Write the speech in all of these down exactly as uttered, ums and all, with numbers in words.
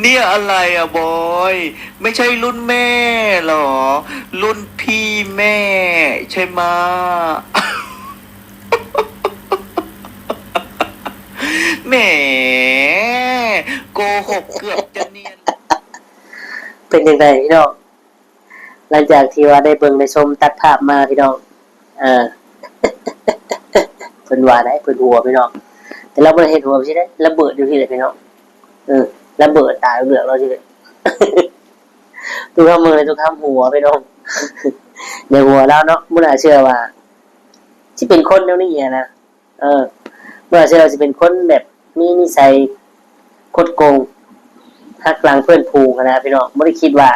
เนี่ยอะไรอะบอย ไม่ใช่รุ่นแม่หรอ รุ่นพี่แม่ใช่ไหมะ แหม โกหกเกือบจะเนียน เป็นจั่งใดพี่น้อง หลังจากที่ว่าได้เบิ่งได้ชมตัดภาพมาพี่น้อง เออ เพิ่นว่าได้ เพิ่นหัวพี่น้อง แต่ลาวบ่ได้เฮ็ดหัวไปสิได้ ระเบิดอยู่พี้แหละพี่น้อง เออ ระเบิดตาเหลือกลาวสิได้ ตู้คำเบิ่งเลย ตู้คำหัวพี่น้อง ในหัวลาวเนาะ บ่น่าเชื่อว่าสิเป็นคนแนวนี้หั้นนะ เออ บ่น่าเชื่อว่าสิเป็นคนแบบมีนิสัยคดโกง หักหลังเพื่อนฝูงหั้นนะพี่น้อง บ่ได้คิดว่า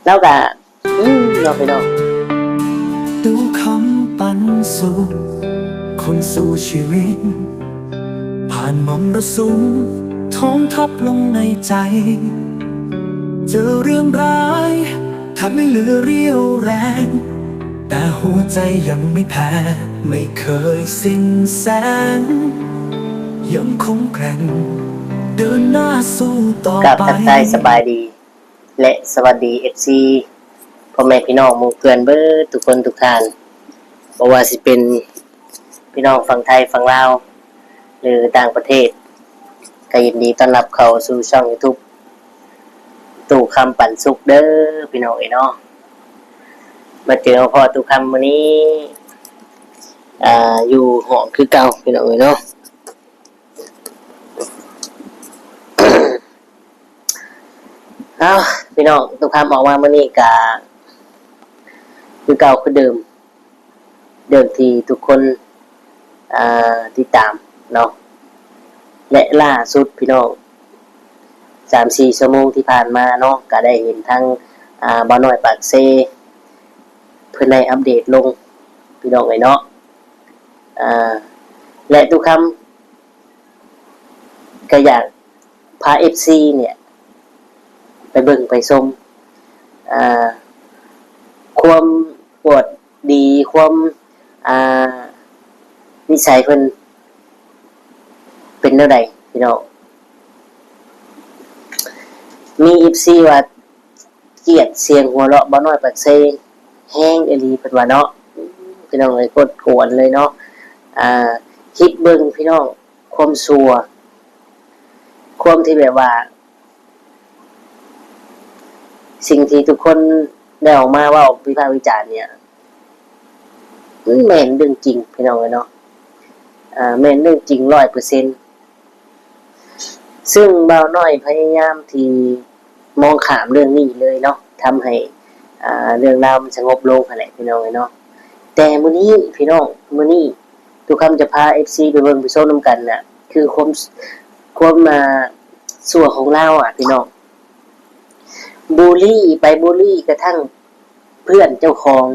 ลาวกะ อืม เนาะพี่น้อง ตู้คำปันสุข คนสู้ชีวิต ผ่านมรสุมท้องทับลงในใจ เจอเรื่องร้ายแทบไม่เหลือเรี่ยวแรง แต่หัวใจยังไม่แพ้ ไม่เคยสิ้นแสง ยังคงแกร่ง เดินหน้าสู้ต่อไป กราบทักทายสบายดี และสวัสดี เอฟซี พ่อแม่พี่น้องหมู่เพื่อนเบิดทุกคนทุกท่าน บ่ว่าสิเป็นพี่น้องฝั่งไทยฝั่งลาว หรือต่างประเทศ ก็ยินดีต้อนรับเข้าสู่ช่อง YouTube ตู้คำปันสุขเด้อพี่น้องเอ้ยเนาะ มาเจอพ่อตู้คำมื้อนี้ อ่า อยู่ห้องคือเก่าพี่น้องเอ้ยเนาะ เอ้า พี่น้อง ตู้คำออกมามื้อนี้กะ คือเก่าคือเดิม เดิมที่ทุกคน อ่า ติดตามเนาะ และล่าสุดพี่น้อง สามสี่ชั่วโมงที่ผ่านมาเนาะ ก็ได้เห็นทั้ง อ่า บ่าวน้อยปากเซ เพิ่นได้อัปเดตลง พี่น้องเอ้ยเนาะ อ่า และตู้คำ ก็อยากพา เอฟซี เนี่ย ไปเบิ่งไปชม อ่า ความอวดดี ความ อ่า นิสัยเพิ่นเป็นแนวใดพี่น้อง มี เอฟซี ว่าเกลียดเสียงหัวเราะบ่าวน้อยปากเซแฮงอีหลีเพิ่นว่าเนาะ พี่น้องเอ้ย โคตรกวนเลยเนาะ อ่า คิดเบิ่งพี่น้อง ความชั่ว ความที่แบบว่า สิ่งที่ทุกคนได้ออกมาเว้าวิพากษ์วิจารณ์เนี่ย มันแม่นเรื่องจริงพี่น้องเอ้ยเนาะ อ่า แม่นเรื่องจริงร้อยเปอร์เซ็นต์ ซึ่งบ่าวน้อยพยายามที่มองข้ามเรื่องนี้เลยเนาะ ทำให้ อ่า เรื่องราวมันสงบลงหั้นแหละพี่น้องเอ้ยเนาะ แต่มื้อนี้พี่น้อง มื้อนี้ตู้คำจะพา เอฟซี ไปเบิ่งไปชมนำกันน่ะ คือความ ความ อ่า ชั่วของลาวอะพี่น้อง บูลลี่ไปบูลลี่กระทั่งเพื่อนเจ้าของ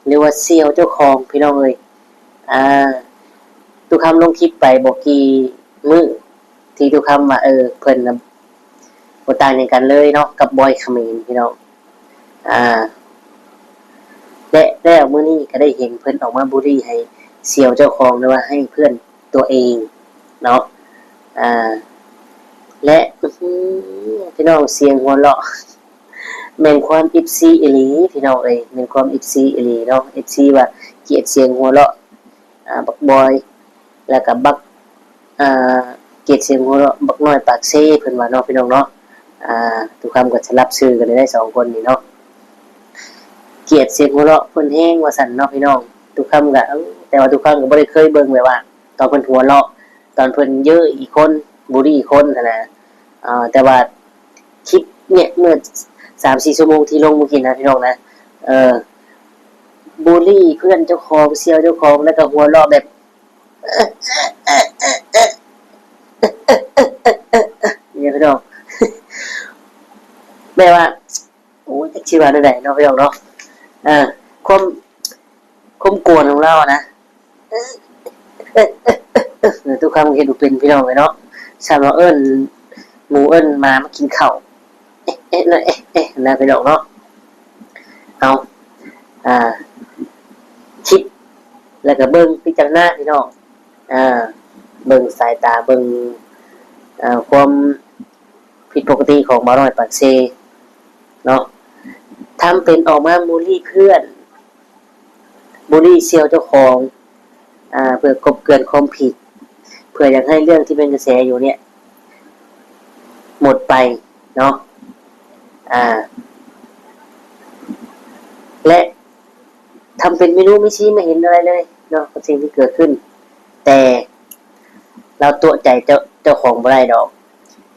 หรือว่าเสี่ยวเจ้าของพี่น้องเอ้ย อ่า ตู้คำลงคลิปไปบ่กี่มื้อ ที่ตู้คำว่า เออ เพิ่นน่ะบ่ต่างหยังกันเลยเนาะ กับบอยเขมรพี่น้อง อ่า และแล้วมื้อนี้ก็ได้เห็นเพิ่นออกมาบูลลี่ให้เสี่ยวเจ้าของ หรือว่าให้เพื่อนตัวเองเนาะ อ่า และ อื้อหือ พี่น้อง เสียงหัวเราะ แม่นความ เอฟซี อีหลีพี่น้องเอ้ย แม่นความ เอฟซี อีหลีเนาะ เอฟซี ว่าเกลียดเสียงหัวเราะ อ่า บักบอย แล้วก็บัก อ่า เกลียดเสียงหัวเราะบักน้อยปากเซ เพิ่นว่าเนาะพี่น้องเนาะ อ่า ตู้คำก็สลับชื่อกันได้สองคนนี่เนาะ เกลียดเสียงหัวเราะเพิ่นแฮงว่าซั่นเนาะพี่น้อง ตู้คำก็ เอ้า แต่ว่าตู้คำก็บ่ได้เคยเบิ่งแบบว่า ตอนเพิ่นหัวเราะ ตอนเพิ่นเย้ยอีกคน บูลลี่อีกคนหั้นนะ อ่า แต่ว่าคลิปเนี่ย เมื่อสามสี่ชั่วโมงที่ลงเมื่อกี้นะพี่น้องนะ เออ บูลลี่เพื่อนเจ้าของ เสี่ยวเจ้าของ แล้วก็หัวเราะแบบ เนี่ยพี่น้อง แบบว่า โอ้ย จักสิว่าแนวใดเนาะพี่น้องเนาะ เออ ความ ความกวนของลาวอะนะ เออ ตู้คำเฮ็ดบ่เป็นพี่น้องเอ้ยเนาะ ซ้ำว่าเอิ้นหมูเอิ้นหมามากินข้าว เอ๊ะ เอ๊ะ เอ๊ะ เอ๊ะ นะพี่น้องเนาะ เอา อ่า คิด แล้วก็เบิ่งพิจารณาพี่น้อง อ่า เบิ่งสายตา เบิ่ง อ่า ความผิดปกติของบ่าวน้อยปากเซเนาะ ทำเป็นออกมาบูลลี่เพื่อน บูลลี่เสี่ยวเจ้าของ อ่า เพื่อกลบเกลื่อนความผิด เพื่ออยากให้เรื่องที่เป็นกระแสอยู่เนี่ย หมดไปเนาะ อ่า และทำเป็นไม่รู้ไม่ชี้ไม่เห็นอะไรเลยเนาะกับสิ่งที่เกิดขึ้น แต่เราตัวใจเจ้าเจ้าของบ่ได้ดอก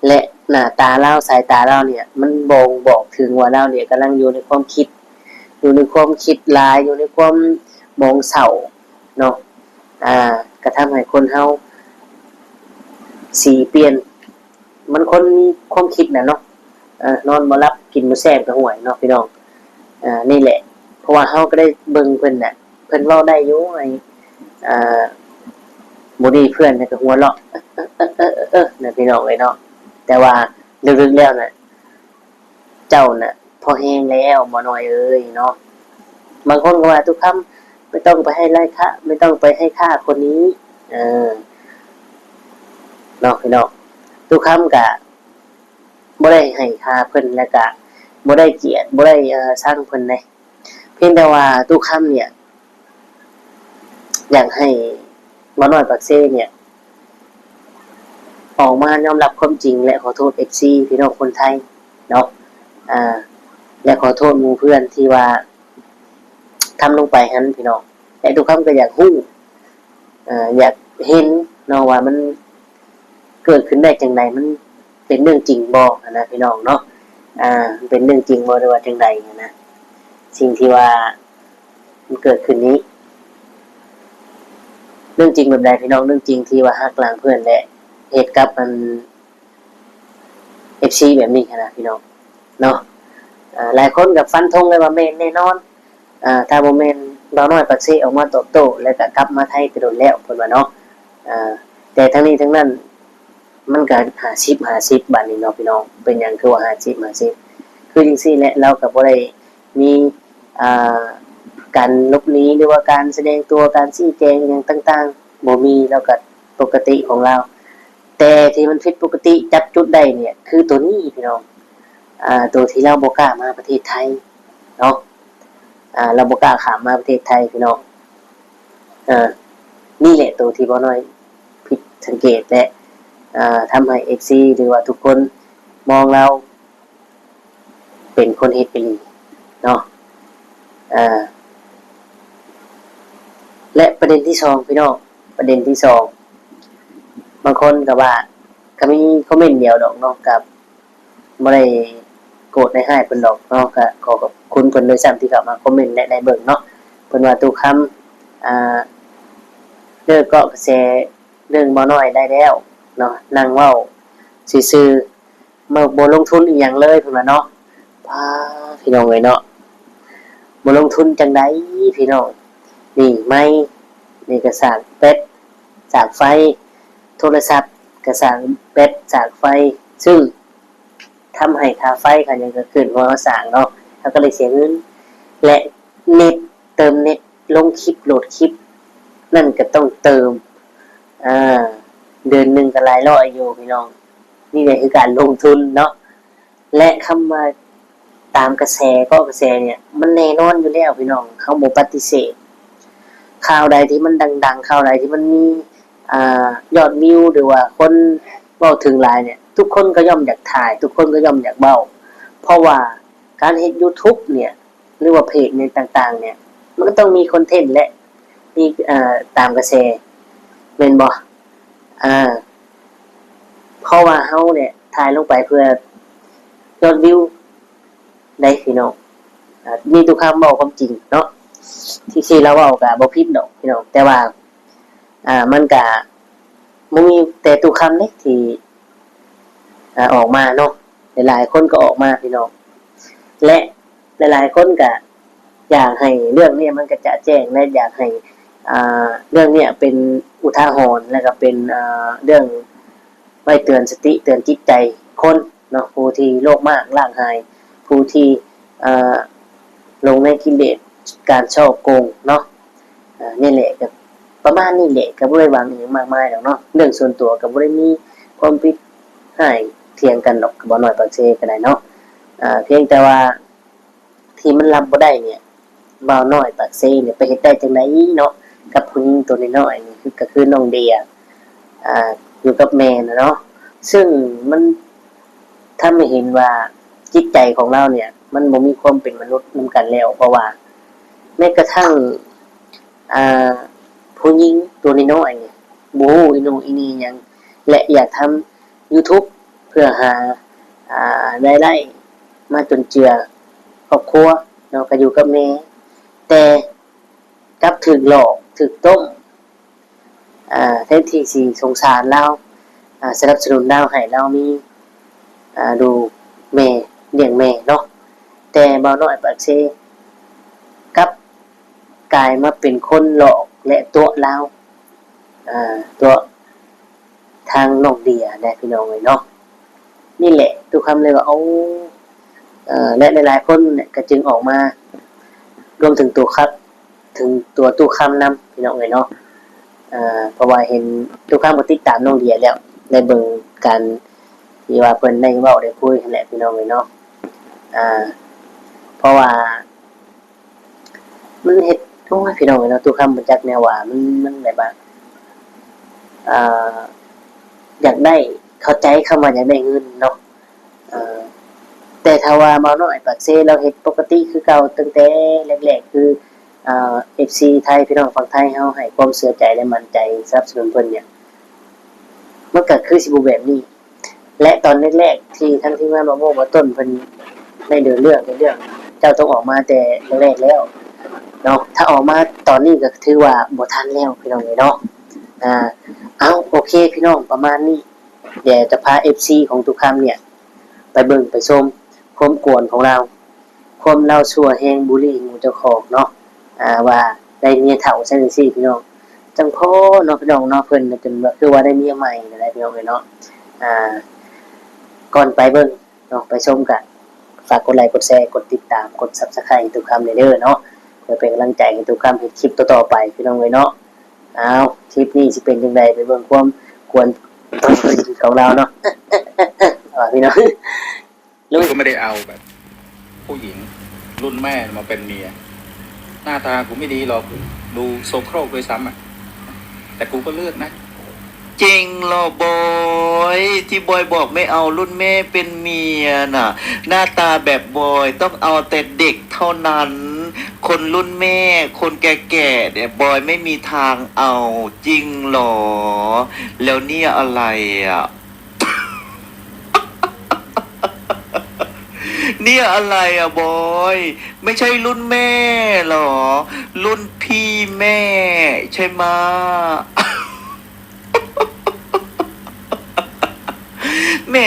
และหน้าตาเราสายตาเราเนี่ย มันบ่งบอกถึงว่าเราเนี่ยกำลังอยู่ในความคิด อยู่ในความคิดหลาย อยู่ในความหมองเศร้าเนาะ อ่า กระทำให้คนเฮาสีเปลี่ยน มันคนมีความคิดน่ะเนาะ เออ นอนบ่หลับกินบ่แซ่บก็ห่วยเนาะพี่น้อง อ่า นี่แหละ เพราะว่าเฮาก็ได้เบิ่งเพิ่นน่ะ เพิ่นเว้าได้อยู่ ไอ้ อ่า บูลลี่เพื่อนน่ะก็หัวเราะ เออ เออ เออ เออ นะพี่น้องเอ้ยเนาะ แต่ว่าลึกๆแล้วน่ะ เจ้าน่ะ พอแฮงแล้วบ่น้อยเอ้ยเนาะ บางคนก็ว่า "ตุกคำ ไม่ต้องไปให้ไล่ค่า ไม่ต้องไปให้ค่าคนนี้" เออ เนาะพี่น้อง ตุกคำก็บ่ได้ให้ค่าเพิ่น แล้วก็บ่ได้เกลียด บ่ได้ เอ่อ ชังเพิ่นเด้ เพียงแต่ว่าตุกคำเนี่ย อยากให้บ่าวน้อยปากเซเนี่ย ออกมายอมรับความจริงและขอโทษเอฟซีพี่น้องคนไทยเนาะ อ่า และขอโทษหมู่เพื่อนที่ว่าทำลงไปหั้นพี่น้อง และตุกคำก็อยากฮู้ อ่า อยากเห็นเนาะว่ามันเกิดขึ้นได้จั่งใด มันเป็นเรื่องจริงบ่หั้นนะพี่น้องเนาะ อ่า มันเป็นเรื่องจริงบ่หรือว่าจั่งใดหั้นนะ สิ่งที่ว่ามันเกิดขึ้นนี้ เรื่องจริงแบบใดพี่น้อง เรื่องจริงที่ว่าหักหลังเพื่อนและเฮ็ดกับอัน เอฟซีแบบนี้หั้นนะพี่น้องเนาะ อ่า หลายคนก็ฟันธงเลยว่าแม่นแน่นอน อ่า ถ้าบ่แม่นบ่าวน้อยปากเซออกมาตอบโต้ แล้วก็กลับมาไทยแต่โดนแล้วเพิ่นว่าเนาะ อ่า แต่ทั้งนี้ทั้งนั้น มันก็ห้าสิบห้าสิบ บาดนี้เนาะพี่น้อง เป็นหยังคือว่าห้าสิบห้าสิบ คือจั่งซี้แหละ ลาวก็บ่ได้มี อ่า การหลบหนีหรือว่าการแสดงตัว การชี้แจงหยังต่างๆ บ่มี ลาวก็ปกติของลาว แต่ที่มันผิดปกติจับจุดได้เนี่ย คือตัวนี้พี่น้อง อ่า ตัวที่ลาวบ่กล้ามาประเทศไทยเนาะ อ่า ลาวบ่กล้าข้ามมาประเทศไทยพี่น้อง อ่า นี่แหละตัวที่บ่าวน้อยผิดสังเกตและ อ่า ทำให้เอฟซีหรือว่าทุกคนมองลาวเป็นคนเฮ็ดอีหลีเนาะ อ่า และประเด็นที่สองพี่น้อง ประเด็นที่สอง บางคนก็ว่า ก็มีคอมเมนต์เดียวดอกเนาะ กับ บ่ได้โกรธได้ร้ายเพิ่นดอกเนาะ ก็ขอขอบคุณเพิ่นด้วยซ้ำที่เข้ามาคอมเมนต์และได้เบิ่งเนาะ เพิ่นว่า "ตุกคำ อ่า เลิกเกาะกระแสเรื่องบ่าวน้อยได้แล้วเนาะ นั่งเว้าซื่อๆ บ่ บ่ลงทุนอีหยังเลย" เพิ่นว่าเนาะ ป๊า พี่น้องเอ้ยเนาะ บ่ลงทุนจั่งใดพี่น้อง นี่ไมค์ นี่ก็สากแบต สากไฟ โทรศัพท์ก็สากแบต สากไฟ ซึ่ง ทำให้ค่าไฟค่าหยังก็ขึ้น เพราะว่าเราสร้างเนาะ เราก็เลยเสียเงิน และเน็ต เติมเน็ต ลงคลิป โหลดคลิป นั่นก็ต้องเติม อ่า เดือนหนึ่งก็หลายร้อยอยู่พี่น้อง นี่แหละคือการลงทุนเนาะ และคำว่าตามกระแส เกาะกระแสเนี่ย มันแน่นอนอยู่แล้วพี่น้อง เราบ่ปฏิเสธ ข่าวใดที่มันดังๆ ข่าวใดที่มันมี อ่า ยอดวิว หรือว่าคนเว้าถึงหลายเนี่ย ทุกคนก็ย่อมอยากถ่าย ทุกคนก็ย่อมอยากเว้า เพราะว่าการเฮ็ดยูทูบเนี่ย หรือว่าเพจเนี่ยต่างๆ เนี่ย มันก็ต้องมีคอนเทนต์และมี อ่า ตามกระแส แม่นบ่ อ่า เพราะว่าเราเนี่ยถ่ายลงไปเพื่อยอดวิว ได้พี่น้อง อ่า มีตุกคำเว้าความจริงเนาะ ที่ ที่ลาวเว้าก็บ่ผิดดอกพี่น้อง แต่ว่า อ่า มันก็บ่มีแต่ตุกคำเด้ที่ อ่า ออกมาเนาะ หลายๆคนก็ออกมาพี่น้อง และหลายๆคนก็อยากให้เรื่องนี้มันกระจ่างแจ้ง และอยากให้ อ่า เรื่องเนี้ยเป็นอุทาหรณ์ และก็เป็น อ่า เรื่องไว้เตือนสติเตือนจิตใจคนเนาะ ผู้ที่โลภมาก ร้างหาย ผู้ที่ อ่า หลงในกิเลสการฉ้อโกงเนาะ อ่า นี่แหละ ก็ประมาณนี้แหละ ก็บ่ได้หวังอิหยังมากมายดอกเนาะ เรื่องส่วนตัวก็บ่ได้มีความผิด ฮ้ายเถียงกันดอก บ่าวน้อยปากเซก็ได้เนาะ อ่า เพียงแต่ว่าที่มันรับบ่ได้เนี่ย บ่าวน้อยปากเซเนี่ยไปเฮ็ดได้จั่งใดเนาะ กับผู้หญิงตัวน้อยๆนี่ คือ ก็คือน้องเดีย อ่า อยู่กับแม่น่ะเนาะ ซึ่งมันทำให้เห็นว่าจิตใจของลาวเนี่ย มันบ่มีความเป็นมนุษย์นำกันแล้ว เพราะว่าแม้กระทั่ง อ่า ผู้หญิงตัวน้อยๆนี่ บ่ฮู้อีหยังอีนี่หยัง และอยากทำ YouTube เพื่อหา อ่า รายได้มาจุนเจือครอบครัวเนาะ ก็อยู่กับแม่ แต่กลับถูกหลอก ถูกต้ม อ่า แทนที่สิสงสารลาว อ่า สนับสนุนลาวให้ลาวมี อ่า ดูแม่ เลี้ยงแม่เนาะ แต่บ่าวน้อยปากเซกลับกลายมาเป็นคนหลอกและตั๋วลาว อ่า ตั๋วทางน้องเดียแหละพี่น้องเอ้ยเนาะ นี่แหละตู้คำเลยว่า โอ้ เอ่อ และหลายๆคนเนี่ยก็จึงออกมา รวมถึงตู้คำ ถึงตัวตู้คำนำพี่น้องเอ้ยเนาะ เอ่อ เพราะว่าเห็นตู้คำก็ติดตามน้องเดียแล้ว ได้เบิ่งการที่ว่าเพิ่นได้เว้าได้คุยหั้นแหละพี่น้องเอ้ยเนาะ อ่า เพราะว่า มันเฮ็ด โอ้ย พี่น้องเอ้ยเนาะ ตู้คำบ่จักแนวว่า มัน มันแบบว่า อ่า อยากได้ เข้าใจคำว่าอยากได้เงินเนาะ เอ่อ แต่ถ้าว่าบ่าวน้อยปากเซลาวเฮ็ดปกติคือเก่าตั้งแต่แรกๆ คือ อ่า เอฟซีไทย พี่น้องฝั่งไทยเฮาให้ความเชื่อใจและมั่นใจสนับสนุนเพิ่นเนี่ย มันก็คือสิบ่แบบนี้ และตอนแรกๆ ที่ทางทีมงานบ่าวโมบ่าวต้นเพิ่นได้เดินเรื่อง เดินเรื่อง เจ้าต้องออกมาแต่แรกๆ แล้วเนาะ ถ้าออกมาตอนนี้ก็ถือว่าบ่ทันแล้วพี่น้องเอ้ยเนาะ อ่า เอา โอเคพี่น้อง ประมาณนี้ เดี๋ยวจะพาเอฟซีของตู้คำเนี่ย ไปเบิ่งไปชมความกวนของลาว ความลาวชั่วแฮงบูลลี่หมู่เจ้าของเนาะ อ่า ว่าได้เมียเฒ่าซั่นจั่งซี้พี่น้อง จั่งพอเนาะพี่น้องเนาะ เพิ่นน่ะจนว่าคือว่าได้เมียใหม่นั่นแหละพี่น้องเอ้ยเนาะ อ่า ก่อนไปเบิ่งเนาะ ไปชมก็ฝากกดไลค์ กดแชร์ กดติดตาม กดซับสไครบ์ให้ตู้คำแหน่เด้อเนาะ เพื่อเป็นกำลังใจให้ตู้คำเฮ็ดคลิปต่อๆ ไปพี่น้องเอ้ยเนาะ เอา คลิปนี้สิเป็นจั่งใด ไปเบิ่งความกวนของลาวเนาะ เอาล่ะพี่น้อง ลุย กูไม่ได้เอาแบบ ผู้หญิงรุ่นแม่มาเป็นเมีย หน้าตากูไม่ดีหรอก ดูโสโครกด้วยซ้ำอ่ะ แต่กูก็เลือกนะ จริงเหรอบอย ที่บอยบอกไม่เอารุ่นแม่เป็นเมียน่ะ หน้าตาแบบบอยต้องเอาแต่เด็กเท่านั้น คนรุ่นแม่ คนแก่ๆเนี่ยบอยไม่มีทางเอา จริงเหรอ แล้วเนี่ยอะไรอ่ะ เนี่ยอะไรอ่ะบอย ไม่ใช่รุ่นแม่เหรอ รุ่นพี่แม่ใช่ไหมะ แหม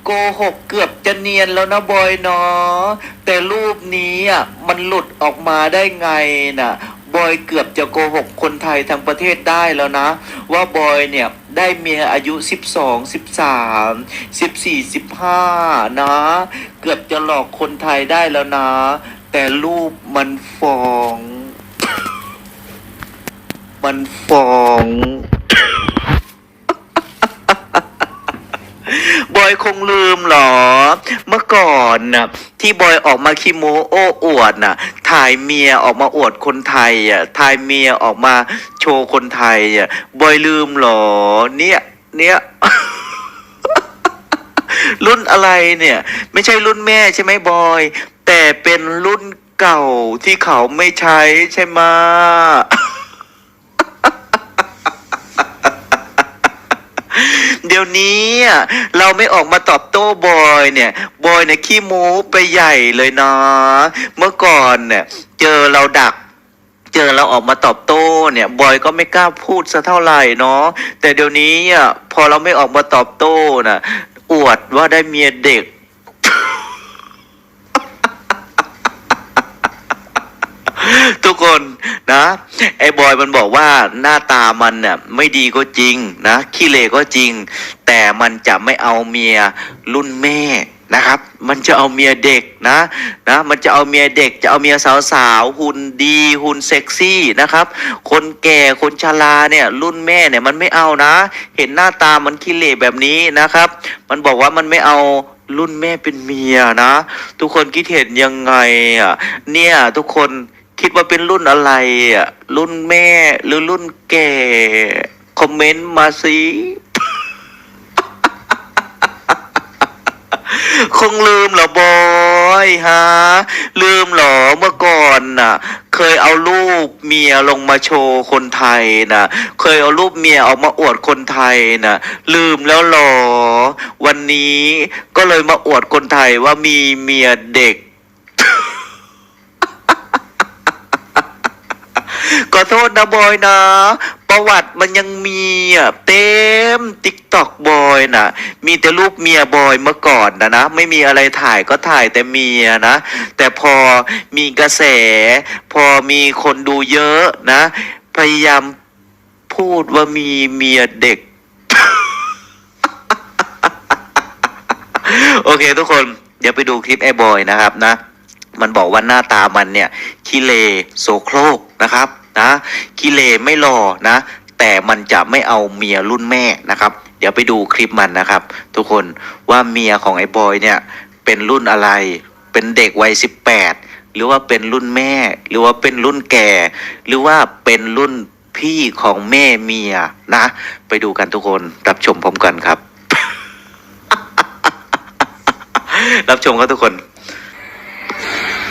โกหกเกือบจะเนียนแล้วนะบอยเนาะ แต่รูปนี้อ่ะมันหลุดออกมาได้ไงน่ะ บอยเกือบจะโกหกคนไทยทั้งประเทศได้แล้วนะ ว่าบอยเนี่ยได้เมียอายุสิบสอง สิบสาม สิบสี่ สิบห้า นะ เกือบจะหลอกคนไทยได้แล้วนะ แต่รูปมันฟ้อง มันฟ้อง บอยคงลืมเหรอ เมื่อก่อนน่ะ ที่บอยออกมาขี้โม้โอ้อวดน่ะ ถ่ายเมียออกมาอวดคนไทยอ่ะ ถ่ายเมียออกมาโชว์คนไทยอ่ะ บอยลืมเหรอ เนี่ย เนี่ย รุ่นอะไรเนี่ย ไม่ใช่รุ่นแม่ใช่ไหมบอย แต่เป็นรุ่นเก่าที่เขาไม่ใช้ใช่ไหมะ เดี๋ยวนี้อ่ะ เราไม่ออกมาตอบโต้บอยเนี่ย บอยเนี่ยขี้โม้ไปใหญ่เลยนะ เมื่อก่อนเนี่ย เจอเราดัก เจอเราออกมาตอบโต้เนี่ย บอยก็ไม่กล้าพูดสักเท่าไหร่เนาะ แต่เดี๋ยวนี้อ่ะ พอเราไม่ออกมาตอบโต้น่ะ อวดว่าได้เมียเด็ก ทุกคนนะ ไอ้บอยมันบอกว่าหน้าตามันเนี่ยไม่ดีก็จริงนะ ขี้เหร่ก็จริง แต่มันจะไม่เอาเมียรุ่นแม่ นะครับ มันจะเอาเมียเด็กนะ นะ มันจะเอาเมียเด็ก จะเอาเมียสาวๆ หุ่นดี หุ่นเซ็กซี่นะครับ คนแก่ คนชราเนี่ย รุ่นแม่เนี่ย มันไม่เอานะ เห็นหน้าตามันขี้เหร่แบบนี้นะครับ มันบอกว่ามันไม่เอารุ่นแม่เป็นเมียนะ ทุกคนคิดเห็นยังไงอ่ะ เนี่ย ทุกคนคิดว่าเป็นรุ่นอะไรอ่ะ รุ่นแม่หรือรุ่นแก่ คอมเมนต์มาสิ คงลืมเหรอบอยฮะ ลืมเหรอ เมื่อก่อนน่ะ เคยเอารูปเมียลงมาโชว์คนไทยน่ะ เคยเอารูปเมียออกมาอวดคนไทยน่ะ ลืมแล้วเหรอ วันนี้ก็เลยมาอวดคนไทยว่ามีเมียเด็ก ขอโทษนะบอยนะ ประวัติมันยังมีอ่ะ เต็มติ๊กต็อกบอยน่ะ มีแต่รูปเมียบอยเมื่อก่อนนะนะ ไม่มีอะไรถ่ายก็ถ่ายแต่เมียนะ แต่พอมีกระแส พอมีคนดูเยอะนะ พยายามพูดว่ามีเมียเด็ก โอเคทุกคน เดี๋ยวไปดูคลิปไอ้บอยนะครับนะ มันบอกว่าหน้าตามันเนี่ยขี้เลโสโครกนะครับนะ ขี้เลไม่หล่อนะ แต่มันจะไม่เอาเมียรุ่นแม่นะครับ เดี๋ยวไปดูคลิปมันนะครับ ทุกคน ว่าเมียของไอ้บอยเนี่ยเป็นรุ่นอะไร เป็นเด็กวัยสิบแปด หรือว่าเป็นรุ่นแม่ หรือว่าเป็นรุ่นแก่ หรือว่าเป็นรุ่นพี่ของแม่เมียนะ ไปดูกันทุกคน รับชมพร้อมกันครับ รับชมครับทุกคน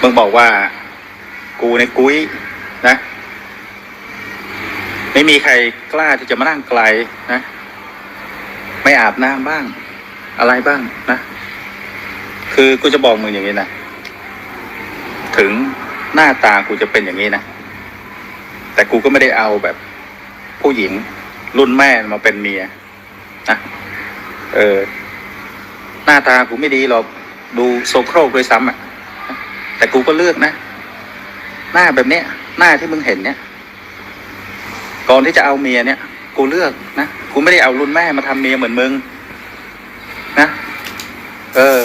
มึงบอกว่า กูในกุ้ยนะ ไม่มีใครกล้าที่จะมานั่งไกลนะ ไม่อาบน้ำบ้าง อะไรบ้างนะ คือกูจะบอกมึงอย่างนี้นะ ถึงหน้าตากูจะเป็นอย่างนี้นะ แต่กูก็ไม่ได้เอาแบบผู้หญิงรุ่นแม่มาเป็นเมียนะ เออ หน้าตากูไม่ดีหรอก ดูโสโครกด้วยซ้ำอ่ะ แต่กูก็เลือกนะ หน้าแบบเนี้ย หน้าที่มึงเห็นเนี้ย ก่อนที่จะเอาเมียเนี่ย กูเลือกนะ กูไม่ได้เอารุ่นแม่มาทำเมียเหมือนมึงนะ เออ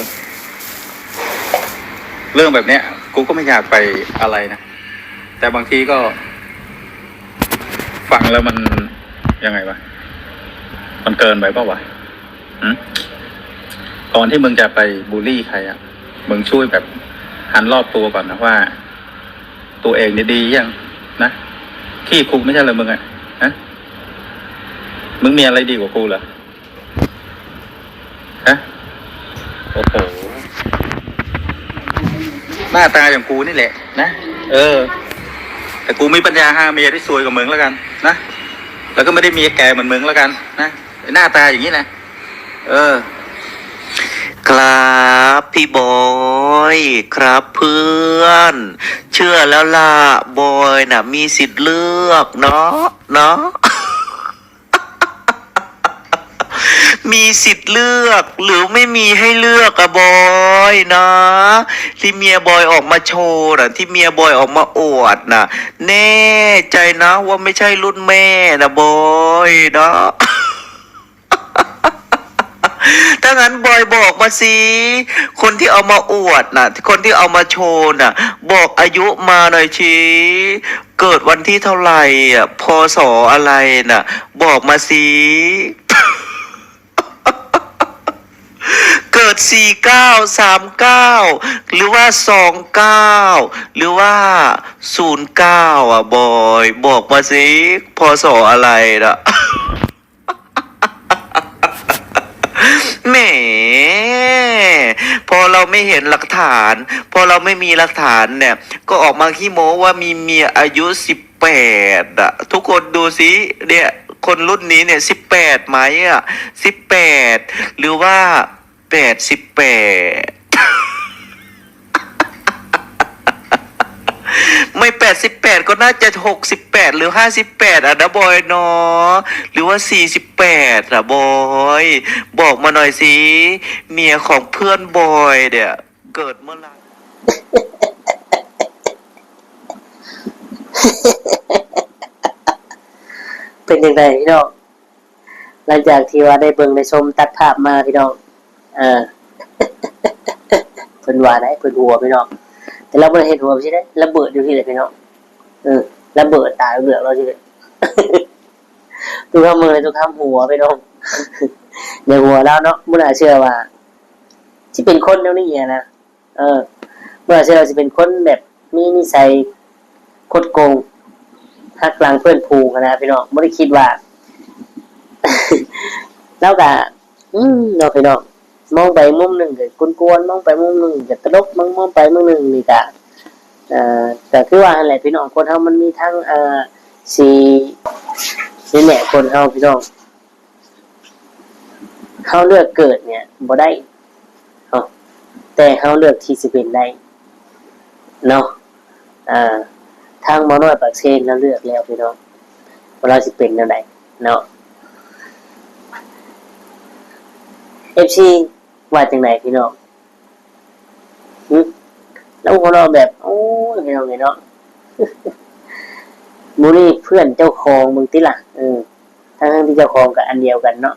เรื่องแบบเนี้ย กูก็ไม่อยากไปอะไรนะ แต่บางทีก็ ฟังแล้วมันยังไงวะ มันเกินไปเปล่าวะ หึ ก่อนที่มึงจะไปบูลลี่ใครอ่ะ มึงช่วยแบบหันรอบตัวก่อนนะว่า ตัวเองเนี่ยดียังนะ ขี้คุกไม่ใช่เหรอมึงอ่ะ ฮะ มึงมีอะไรดีกว่ากูเหรอ ฮะ โอ้โห หน้าตาอย่างกูนี่แหละนะ เออ แต่กูมีปัญญาหาเมียที่สวยกว่ามึงแล้วกันนะ แล้วก็ไม่ได้เมียแก่เหมือนมึงแล้วกันนะ ไอ้หน้าตาอย่างนี้นะ เออ ครับพี่บอย ครับเพื่อน เชื่อแล้วล่ะ บอยน่ะ มีสิทธิ์เลือกเนาะ เนาะ มีสิทธิ์เลือก หรือไม่มีให้เลือกอะบอยนะ ที่เมียบอยออกมาโชว์น่ะ ที่เมียบอยออกมาอวดน่ะ แน่ใจนะว่าไม่ใช่รุ่นแม่นะบอยนะ ถ้างั้นบอยบอกมาสิ คนที่เอามาอวดน่ะ คนที่เอามาโชว์น่ะ บอกอายุมาหน่อยสิ เกิดวันที่เท่าไหร่อ่ะ พ.ศ. อะไรน่ะ บอกมาสิ เกิด สี่เก้า สามเก้า หรือว่า สองเก้า หรือว่า ศูนย์เก้า อ่ะ บอย บอกมาสิ พ.ศ. อะไรน่ะ แหม พอเราไม่เห็นหลักฐาน พอเราไม่มีหลักฐานเนี่ย ก็ออกมาขี้โม้ว่ามีเมียอายุ สิบแปด อ่ะ ทุกคนดูสิ เนี่ย คนรุ่นนี้เนี่ย สิบแปด ไหมอ่ะ สิบแปด หรือว่า แปดสิบแปด ไม่ แปดสิบแปด ก็น่าจะ หกสิบแปด หรือ ห้าสิบแปด อ่ะนะบอยเนาะ หรือว่า สี่สิบแปด อ่ะบอย บอกมาหน่อยสิ เมียของเพื่อนบอยเนี่ย เกิดเมื่อไหร่ เป็นจั่งใดพี่น้อง หลังจากที่ว่าได้เบิ่งได้ชมตัดภาพมาพี่น้อง เออ พิ่นว่าได้ เพิ่นหัวพี่น้อง แต่ลาวบ่ได้เฮ็ดหัวไปสิได้ ระเบิดอยู่พี้แหละพี่น้อง เออ ระเบิดตาเหลือกลาวสิได้ ตู้คำเบิ่งเลย ตู้คำหัวพี่น้อง ในหัวลาวเนาะ บ่น่าเชื่อว่าสิเป็นคนแนวนี้หั้นนะ เออ บ่น่าเชื่อว่าสิเป็นคนแบบมีนิสัยคดโกง หักหลังเพื่อนฝูงหั้นนะพี่น้อง บ่ได้คิดว่า ลาวก็ อืม เนาะพี่น้อง มองไปมุมหนึ่งก็กวนๆ มองไปมุมหนึ่งก็ตลก มอง มองไปมุมหนึ่งนี่ก็ เอ่อ ก็คือว่าหั้นแหละพี่น้อง คนเฮามันมีทั้ง เอ่อ สี่ นี่แหละคนเฮาพี่น้อง เฮาเลือกเกิดเนี่ยบ่ได้เนาะ แต่เฮาเลือกที่สิเป็นได้เนาะ อ่า ทางบ่น้อยปากเซนลาวเลือกแล้วพี่น้อง ว่าลาวสิเป็นแนวใดเนาะ เอฟซี ว่าจั่งใดพี่น้อง หึ ลาวหัวเราะแบบ โอ้ย พี่น้องเอ้ยเนาะ หมู่นี่เพื่อนเจ้าของ เบิ่งติล่ะ เออ ทั้งๆที่เจ้าของก็อันเดียวกันเนาะ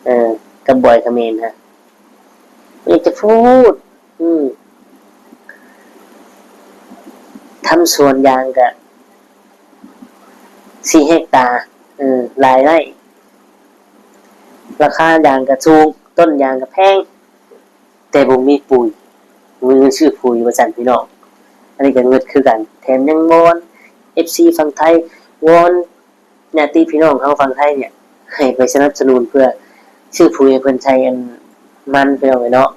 เออ กับบอยเขมรฮะ อยากจะพูด อืม ทำสวนยางก็ สี่เฮกตาร์ เออ รายได้ ราคายางก็สูง ต้นยางก็แพง แต่บ่มีปุ๋ย บ่มีเงินซื้อปุ๋ย ว่าซั่นพี่น้อง อันนี้ก็งึดคือกัน แถมยังวอน เอฟซี ฝั่งไทย วอนญาติพี่น้องเฮาฝั่งไทยเนี่ย ให้ไปสนับสนุนเพื่อซื้อปุ๋ยให้เพิ่นใส่อันมัน พี่น้องเอ้ยเนาะ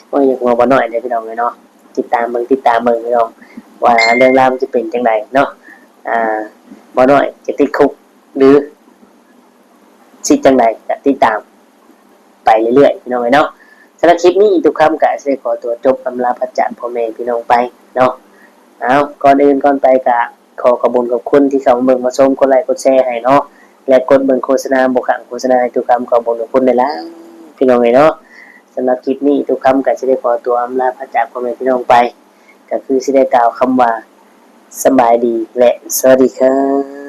โอ้ย อยากหัวบ่น้อยเด้อพี่น้องเอ้ยเนาะ ติดตามเบิ่ง ติดตามเบิ่งพี่น้อง ว่าเรื่องราวมันจะเป็นจั่งใดเนาะ อ่า บ่น้อยจะติดคุก หรือสิจั่งใด ก็ติดตามไปเรื่อยๆ พี่น้องเอ้ยเนาะ สำหรับคลิปนี้ตู้คำก็สิได้ขอตัวจบอำลาพระจากพ่อแม่พี่น้องไปเนาะ เอา ก่อนอื่นก่อนไปก็ขอขอบคุณขอบคุณที่เข้ามาเบิ่งมาชม กดไลค์กดแชร์ให้เนาะ และกดเบิ่งโฆษณา บ่ข้างโฆษณาให้ตู้คำ ขอบคุณขอบคุณหลายๆ พี่น้องเอ้ยเนาะ สำหรับคลิปนี้ตู้คำก็สิได้ขอตัวอำลาพระจากพ่อแม่พี่น้องไป ก็คือสิได้กล่าวคำว่า สบายดี และสวัสดีครับ